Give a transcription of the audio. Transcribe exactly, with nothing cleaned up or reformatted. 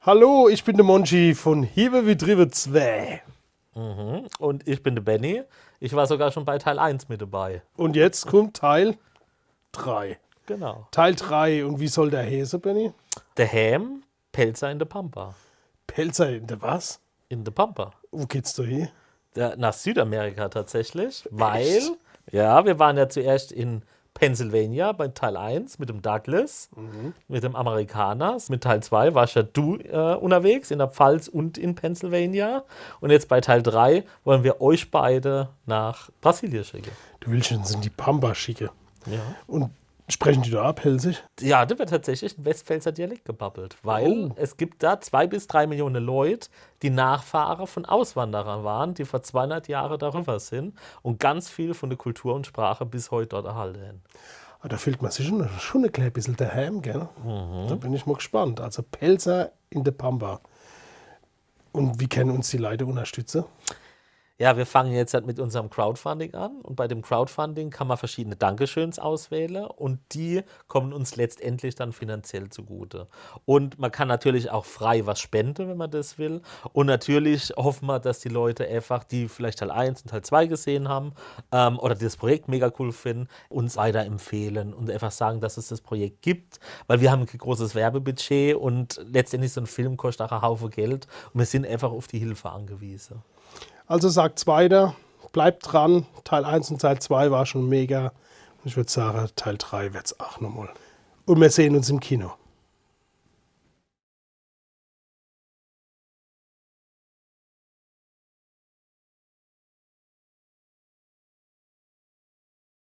Hallo, ich bin de Monchi von Hiewe wie Driwwe zwee. Mhm. Und ich bin de Benny. Ich war sogar schon bei Teil eins mit dabei. Und jetzt kommt Teil drei. Genau. Teil drei. Und wie soll der heeße, Benny? Daheim, Pälzer in de Pampa. Pälzer in de was? In de Pampa. Wo geht's da hin? Ja, nach Südamerika tatsächlich, weil, ja, wir waren ja zuerst in Pennsylvania bei Teil eins mit dem Douglas, mit dem Amerikaner. Mit Teil zwei warst ja du äh, unterwegs in der Pfalz und in Pennsylvania. Und jetzt bei Teil drei wollen wir euch beide nach Brasilien schicken. Du willst uns in die Pampa schicken. Ja. Und sprechen die da Pälzisch? Ja, da wird tatsächlich ein Westpfälzer Dialekt gebabbelt, weil Oh. es gibt da zwei bis drei Millionen Leute, die Nachfahre von Auswanderern waren, die vor zweihundert Jahren darüber sind und ganz viel von der Kultur und Sprache bis heute dort erhalten haben. Ah, da fühlt man sich schon, schon ein klein bisschen daheim, gell? Da bin ich mal gespannt. Also Pälzer in de Pampa. Und wie können uns die Leute unterstützen? Ja, wir fangen jetzt halt mit unserem Crowdfunding an und bei dem Crowdfunding kann man verschiedene Dankeschöns auswählen und die kommen uns letztendlich dann finanziell zugute. Und man kann natürlich auch frei was spenden, wenn man das will. Und natürlich hoffen wir, dass die Leute einfach, die vielleicht Teil eins und Teil zwei gesehen haben ähm, oder die das Projekt mega cool finden, uns weiterempfehlen und einfach sagen, dass es das Projekt gibt, weil wir haben ein großes Werbebudget und letztendlich so ein Film kostet auch einen Haufen Geld und wir sind einfach auf die Hilfe angewiesen. Also sagt's weiter, bleibt dran. Teil eins und Teil zwei war schon mega. Und ich würde sagen, Teil drei wird's auch nochmal. Und wir sehen uns im Kino.